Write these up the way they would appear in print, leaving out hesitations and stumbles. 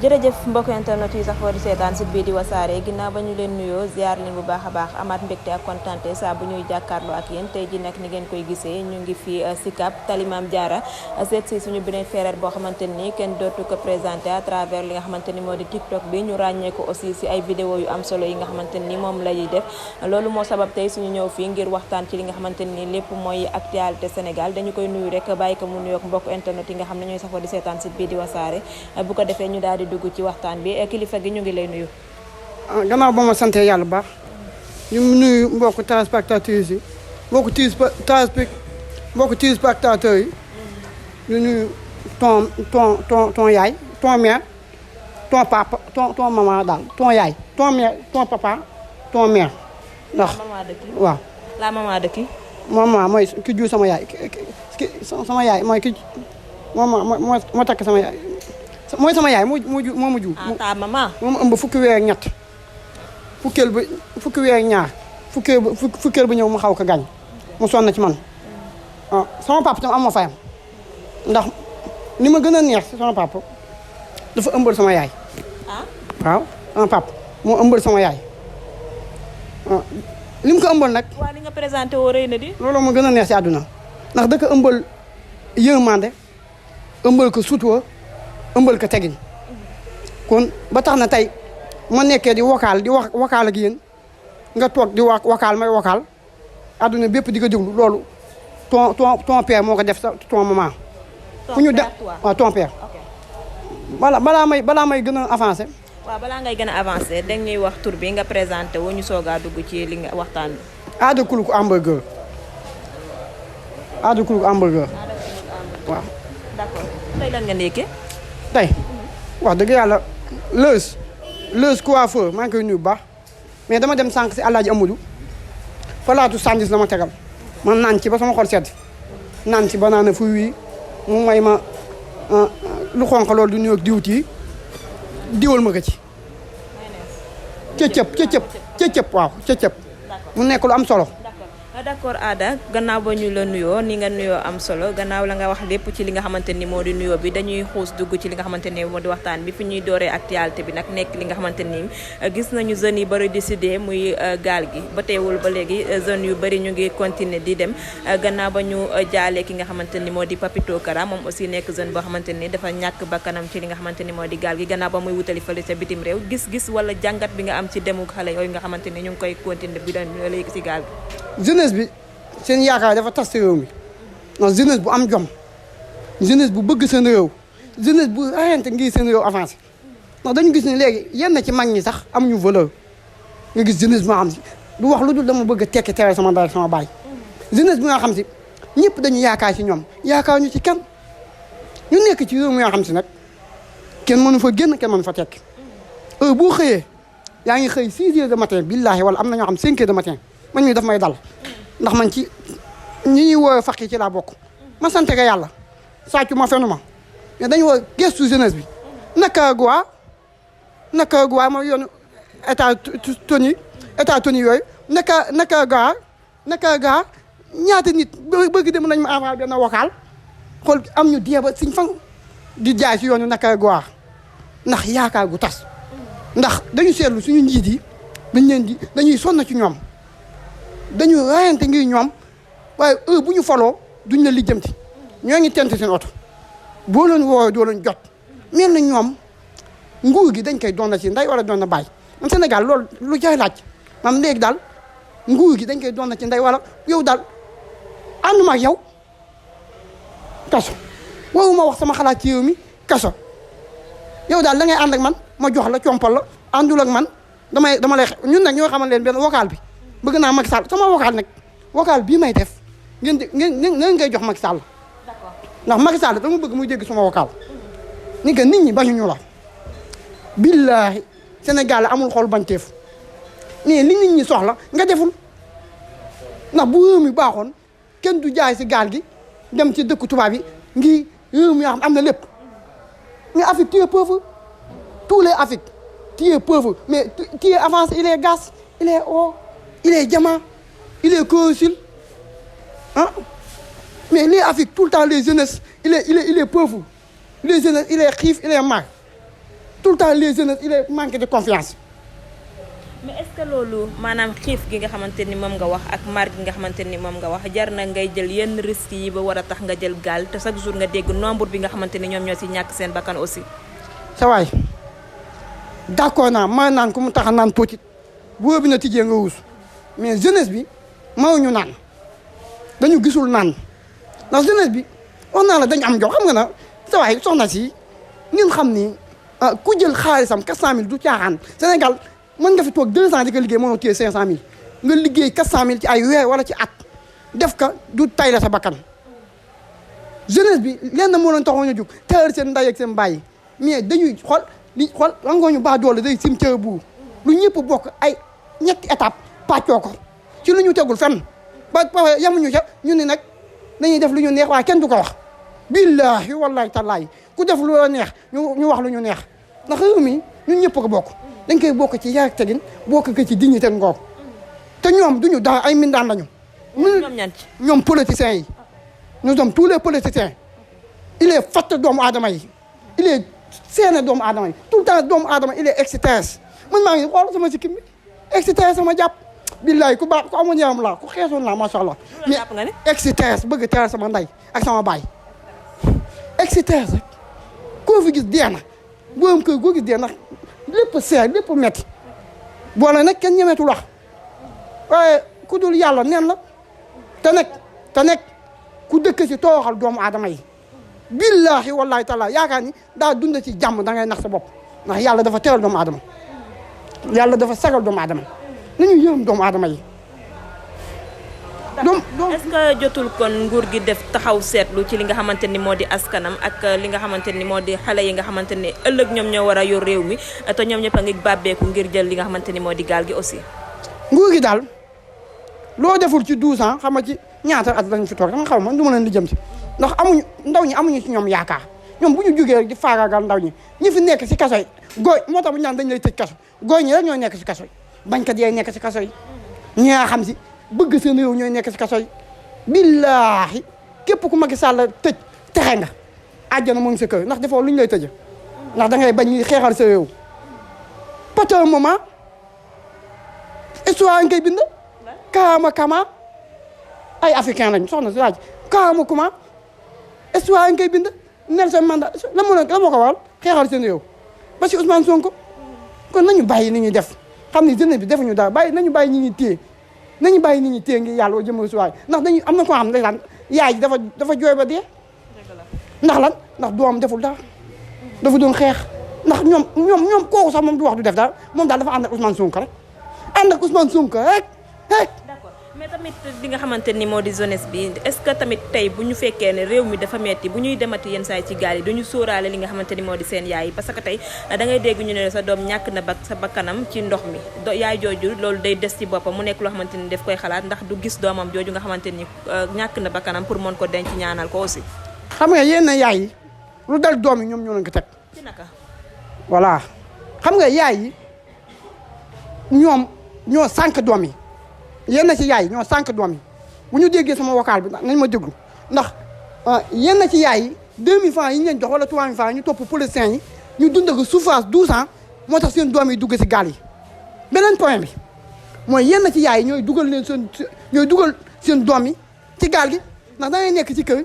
jërëjëf mbokk internet yi sax foo di seetaan site bii di wasaare ginnaaw ba ñu leen nuyoo ziar leen bu baax a baax amaat mbégte ak kontante saa bu ñuy jàkkaarloo ak yéen tey ji nag ni ngeen koy gisee ñu ngi fi Sicap Tali Mame Diarra seet si suñu beneen frère boo xamante ni kenn dootu ko présenté à travers li nga xamante ni moo di TikTok bi ñu ràññee ko aussi si ay vidéo yu am solo yi nga xamante ni moom lay def loolu moo sabab tey suñu ñëw fii ngir waxtaan ci li nga xamante ni lépp mooy actualité Sénégal dañu koy nuyu rek bàyyi ko mu nuyoog mbokk internet yi nga xam ne ñooy safoo di seetaan site bii di wasaare bu ko defee ñu daal di dugg ci waxtaan bi kilifa gi ñu ngi lay nuyu. gannaaw ba ma sant yàlla baax ñu nuyu mbokku téléspectateurs yi mbokku téléspectateurs yi ñu nuyu ton yaay ton mère ton papa ton maman daal ton yaay ton mère ton papa ton mère ndax waaw la maman de qui maman mooy ki jur sama yaay sama yaay mooy ki moo takk sama yaay mooy sama yaay moo ma jur. ta maman. moom ëmb fukki weer ak ñett fukki weer ak ñaar fukkeel ba ñëw mu xaw ko gaañ mu sonn ci man sama papa tam am ma fayam ndax li ma gën a neex si sama papa dafa ëmbal sama yaay. waaw sama papa moo ëmbal sama yaay li mu ko ëmbal nag. waaw li nga présenté woo rëy na di. loolu ma gën a neex si àdduna ndax da ko ëmbal yërmande ëmbal ko sutura ëmbal ko tegin kon ba tax na tey ma nekkee di vocal ak yéen nga toog di vocal may vocal àdduna bépp di ko déglu loolu ton père moo ko def sa ton maman. fu ñu de waaw ton père. balaa may gën a avancé. waaw balaa ngay gën a avancé dañ ñuy wax tur bi nga présenté wu ñu soog a dugg ci li nga waxtaan bi. Ada Kuluku hamburger. Ada Kuluku hamburger. waaw. d'accord tey lan nga nekkee. tey wax dëgg yàlla Leuz coiffeur maa ngi koy nuyu bu baax mais dama dem sànq si Alaaji Amadou falaatu sandis la ma tegal man naan ci ba sama xol sedd naan ci ba naan fu wii mu may ma lu xonq loolu du nuyu ak diwti diwal ma ko ci cëcëb waaw cëcëb mu nekk lu am solo. d'accord Ada gannaaw ba ñu la nuyoo ni nga nuyoo am solo gannaaw la nga wax lépp ci li nga xamante ni moo di nuyoo bi dañuy xuus dugg ci li nga xamante ni moo di waxtaan bi fi ñuy dooree actualité bi nag nekk li nga xamante ni gis nañu jeunes yi bëri décidé muy gaal gi ba teewul ba léegi jeunes yu bëri ñu ngi continuer di dem gannaaw ba ñu jaalee ki nga xamante ni moo di Papito Kara moom aussi nekk jeune boo xamante ni dafa ñàkk bakkanam ci li nga xamante ni moo di gaal gi gannaaw ba muy wutali fële ca bitim réew gis-gis wala jàngat bi nga am ci demu xale yooyu nga xamante ni ñu ngi koy continuer bi doon léegi ci gaal gi. jeunesse bi seen yaakaar dafa tas ci réew mi ndax jeunesse bu am jom jeunesse bu bëgg seen réew jeunesse bu rayante ngir seen réew avancé ndax dañu gis ne léegi yenn ci mag ñi sax amuñu valeur nga gis jeunesse bi nga xam si du wax lu dul dama bëgg a tekki tere sama ndey sama baay jeunesse bi nga xam si ñëpp dañu yaakaar ci ñoom yaakaar ñu ci kenn ñu nekk ci réew mi nga xam si nag kenn mënu fa génn kenn mënu fa tekki heure boo xëyee yaa ngi xëy 6 heures de matin billaahi wala am na ñoo xam 5 heures de matin man mii daf may dal ndax man ci ñi ñuy woowee faqi ci laa bokk ma sant ka yàlla sàccu ma fenu ma mais dañu woo gestu jeunesse bi Nicaragua mooy yoonu États-Unis yooyu Nicaragua ñaata nit bëgg dem nañ ma envoyé benn vocal xool am ñu dee ba siñ fan di jaay si yoonu Nicaragua ndax yaakaar gu tas ndax dañu seetlu suñu njiit yi dañuy sonn ci ñoom dañu rayante ngir ñoom waaye heure bu ñu faloo duñ la lijjanti ñoo ngi tent seen oto boo leen woowee doo leen jot mel na ñoom nguur gi dañ koy doon na ci ndey wala doon na bàyyi man Sénégal loolu lu jaay laaj maam léegi daal nguur gi dañ koy doon na ci ndey wala yow daal ànduma ak yow kaso waruma wax sama xalaat ci réew mi kaso yow daal da ngay ànd ak man ma jox la compal la àndul ak man dama lay ñun nag ñoo xamal leen benn vocal bi bëgg naa Macky Sall sama vocal bii may def ngeen koy jox Macky Sall ndax Macky Sall dama bëgg muy dégg sama vocal ni que nit ñi bañuñu la billaahi Sénégal amul xol bañteef mais li nit ñi soxla nga deful ndax bu réew mi baaxoon kenn du jaay si gaal gi dem ci dëkku tubaab yi ngi réew mi yoo xam am na lépp mais Afrique tu es pauvre tous les Afrique tu es pauvre mais tu es avancé il est gaz il est or il est diamant il est chlorophylle mais les Afrique tout le temps les jeunesses il est pauvre les jeunesses il est xiif il est mar tout le temps les jeunes il est manque de confiance. mais est-ce que loolu maanaam xiif gi nga xamante ni moom nga wax ak mar gi nga xamante ni moom nga wax jar na ngay jël yenn risques yi ba war a tax nga jël gaal te chaque jour nga dégg nombre bi nga xamante ni ñoom ñoo si ñàkk seen bakkan aussi. sa waay d'accord naa maa naan ku mu tax a naan tuuti boobu na tijjee nga wuus mais jeunesse bi mawuñu naan dañu gisul naan ndax jeunesse bi wax naa la dañu am jox xam nga na sa waay soxna si ngeen xam ni ku jël xaalisam 400000 du caaxaan Sénégal. mën nga fi toog 2 ans di ko liggéey mënoo téye 500000 nga liggéey 400000 ci ay weer wala ci at def ka du tay la sa bakkan jeunesse bi lenn moo leen taxoon a jóg teewal seen ndey ak seen bàyyi mais dañuy xool rangooñu baa doole day sim cër bu lu ñëpp bokk ay ñetti étape pàccoo ko ci lu ñu tegul fenn ba yamuñu ca ñu ne nag dañuy def lu ñu neex waaye kenn du ko wax billaahi wallaahi tallaahi ku def lu la neex ñu wax lu ñu neex ndax réew mi ñun ñëpp ko bokk dañ koy bokk ci yar ak tegin bokk ko ci dignité ngoog te ñoom duñu dara ay mindaan lañu. ñoom politiciens yi nous sommes tous les politiciens il est fatt doomu aadama yi il est seene doomu aadama yi tout le temps doomu aadama il est extase man maa ngi xool sama sikkim bi extase sama jàpp billaay ku baax ku amoon yaram laa ku xeesoon laa macha allah mais extase bëgg teral sama ndey ak sama baay extase rek koo fi gis dee na borom kër goo gis dee na lépp seer lépp metti boole nag kenn ñemeetul wax waaye ku dul yàlla neen la te nekk ku dëkk ci tooxal doomu aadama yi billaahi wallaahi taala yaakaar ni daa dund ci jàmm da ngay nax sa bopp ndax yàlla dafa teral doomu aadama yàlla dafa sagal doomu aadama nañu yërëm doomu aadama yi. est-ce que jotul kon nguur gi def taxaw seetlu ci li nga xamante ni moo di askanam ak li nga xamante ni moo di xale yi nga xamante ni ëllëg ñoom ñoo war a yor réew mi te ñoom ñëpp a ngi bàbbeeku ngir jël li nga xamante ni moo di gaal gi aussi. nguur gi daal loo deful ci 12 ans xam nga ci ñaata at lañ fi toog dama xaw ma du ma leen di jëm ci ndax amuñu ndaw ñi amuñu ci ñoom yaakaar ñoom bu ñu jugee rek di faagaagal ndaw ñi ñi fi nekk si kaso yi gooy moo tax bu ñu naan dañ lay tëj kaso gooy ñi rek ñooy nekk si kaso yi bañkat yee nekk si kaso yi ñi nga xam si bëgg seen réew ñooy nekk si kaso yi billaahi képp ku Macky Sall tëj texe nga àjjana mu ngi sa kër ndax defoo lu ñu lay tëje ndax da ngay bañ ñuy xeexal sa réew peut un moment histoire nga koy bind kama ay africain lañ soxna si laaj kuma histoire nga koy bind Nelson Mandela la moo ko waral xeexal seen réew ba si Ousmane Sonko kon nañu bàyyi ni ñuy def xam ni jeunesse bi defuñu dara nañu bàyyi ñi ñuy téye nañu bàyyi nit ñi téye ngi yàlla jëmal suwaay ndax dañu am na koo xam ne ndeysaan yaay ji dafa jooy ba dee ndax lan ndax doom deful dara dafa doon xeex ndax ñoom kooku sax moom du wax du def dara moom daal dafa ànd ak Ousmane Sonko rek ànd ak Ousmane Sonko rek. d'accord mais tamit li nga xamante ni moo di jeunesse bi est-ce que tamit tey bu ñu fekkee ne réew mi dafa metti bu ñuy demati yenn saa yi ci gaal yi duñu sóoraale li nga xamante ni moo di seen yaay yi parce que tey da ngay dégg ñu ne sa doom ñàkk na sa bakkanam ci ndox mi yaay jooju loolu day des ci boppam mu nekk loo xamante ni daf koy xalaat ndax du gis doomam jooju nga xamante ni ñàkk na bakkanam pour mën ko denc ñaanal ko aussi. xam nga yenn yaay yi lu dal doom yi ñoom ñoo leen ko teg. ci naka. voilà xam nga yaay yi ñoom ñoo sànq doom yi yenn ci yaay ñoo sànq doom yi bu ñu déggee sama vocal bi nañ ma déglu ndax yenn ci yaay yi 2000 francs yi ñu leen jox wala 3000 francs ñu topp policiers yi ñu dund ko souffrance 12 ans moo tax seen doom yi dugg ci gaal yi. beneen point bi mooy yenn ci yaay yi ñooy dugal seen doom yi ci gaal gi ndax da ngay nekk ci kër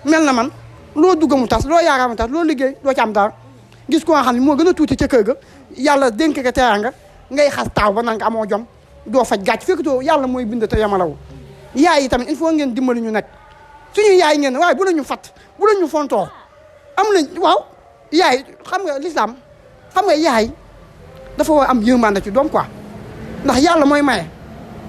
mel na man loo dugg mu tas loo yaakaar mu tas loo liggéey doo ci am dara gis ko nga xam ne moo gën a tuuti ca kër ga yàlla dénk ko teraanga ngay xas taaw ba nanga amoo jom. doo faj gàcc fekk too yàlla mooy bind te yamalaw yaay yi tamit il faut ngeen dimbali ñu nekk suñu yaay ngeen waaye bu la ñu fat bu la ñu fontoo am nañ waaw yaay xam nga l'islam xam nga yaay dafa war am yërmande ci doom quoi ndax yàlla mooy maye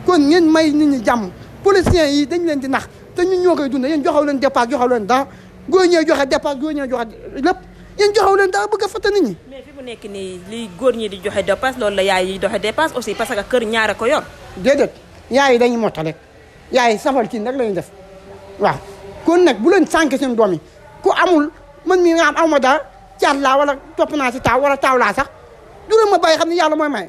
kon ngeen may nit ñi jàmm policiers yi dañ leen di nax te ñun ñoo koy dund yéen joxaw leen dépasse joxaw leen dara góor ñee joxe dépasse góor ñee joxe lépp yéen joxaw leen dara bëgg a fàtte nit ñi. mais fi mu nekk nii li góor ñi di joxe dépasse loolu la yaay yi joxe dépasse aussi parce que kër ñaara ko yor. déedéet yaay yi dañuy mottale yaay yi safal ci rek la ñuy def waaw kon nag bu leen sànq seen doom yi ku amul man mii nga am aw ma dara caat laa wala topp naa si taaw wala taaw laa sax juróom ma bàyyi xam ne yàlla mooy may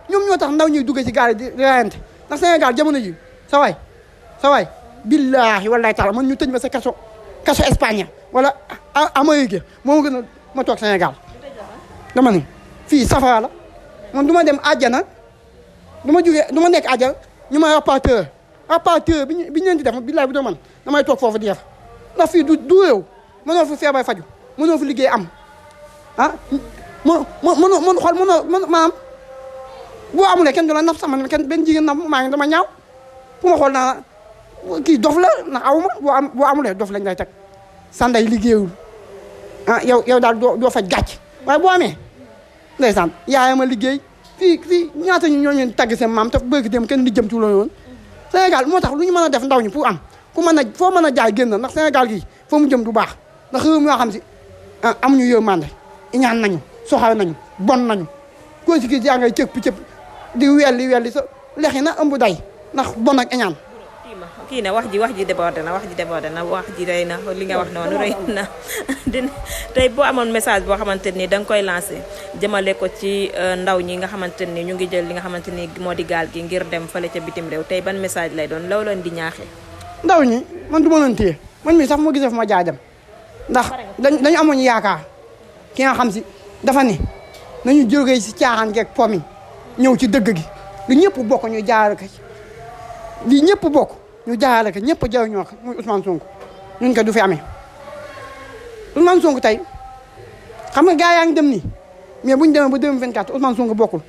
ñoom ñoo tax ndaw ñuy dugg ci gaal yi di rayante ndax Sénégal jamono ji sa waay billaahi wallaahi taala man ñu tëj ma sa kaso Espagne wala Amérique moo gën a ma toog Sénégal dama ni fii safara la man du ma dem àjjana du ma nekk àjjana ñu may rapateur bi ñu leen di def billaay bu doon man damay toog foofu di def ndax fii du réew mënoo fi feebar faju mënoo fi liggéey am ah mënoo xool mënoo maanaam boo amulee kenn du la naf sama kenn benn jigéen naf maa ngi dama ñaaw fu ma xool naa kii dof la ndax awuma boo amulee dof lañ lay teg sanday liggéeyul ah yow daal doo faj gàcc waaye boo amee ndeysaan yaayam a liggéey fii ñaata ñu ñooñu tagg seen maam te bëgg dem kenn di jëm ci loolu woon Sénégal moo tax lu ñu mën a def ndaw ñi pour am ku mën a foo mën a jaay génn ndax Sénégal gii foo mu jëm du baax ndax réew mi yoo xam si amuñu yërmande iñaan nañu soxal nañu bon nañu koo si gis yaa ngay cëpp di welli sa lexi na ëmb day ndax bon ak iñaan kii na wax ji débordé na wax ji rëy na li nga wax noonu rëy na tey boo amoon message boo xamante ni da nga koy lancé jëmale ko ci ndaw ñi nga xamante ni ñu ngi jël li nga xamante ni moo di gaal gi ngir dem fële ca bitim réew tey ban message lay doon law leen di ñaaxee ndaw ñi man du ma leen téye man mii sax moo gisee fu ma jaay dem ndax dañu amoon yaakaar ki nga xam si dafa ni nañu jógee si caaxaan geeg pomi ñëw ci dëgg gi lu ñëpp bokk ñu jaarale ko li ñëpp bokk ñu jaarale ko ñëpp jëriñoo ko muy Ousmane Sonko ñun ko du fi amee Ousmane Sonko tey xam nga gars yaa ngi dem nii mais bu ñu demee ba 2024 Ousmane Sonko bokkul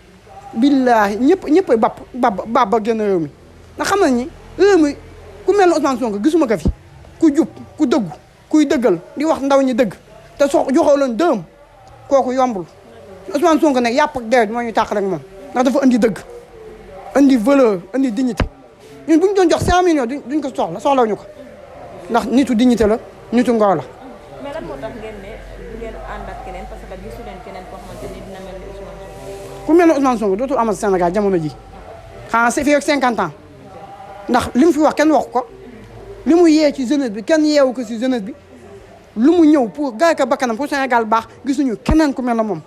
billaahi ñëpp bab ba génn réew mi ndax xam nañ ni réew mi ku mel ne Ousmane Sonko gisuma ko fi ku jub ku dëggu kuy dëggal di wax ndaw ñi dëgg te joxoo leen dërëm kooku yombul Ousmane Sonko nag yàpp ak deret moo ñu tàqale ak moom ndax dafa indi dëgg indi valeur indi dignité ñun bu ñu doon jox 5 millions duñ ko soxlawuñu ko ndax nitu dignité la nitu ngor la. mais lan moo tax ngeen ne du ngeen ànd ak keneen parce que gisu leen keneen koo xamante ni dina mel ni Ousmane Sonko. ku mel ne Ousmane Sonko dootul amal Sénégal jamono ji xanaa c'est fii ak 50 ans ndax li mu fi wax kenn wax ko li mu yee ci jeunesse bi kenn yeewu ko si jeunesse bi lu mu ñëw pour gaay ka bakkanam pour Sénégal baax gisuñu keneen ku mel ne moom.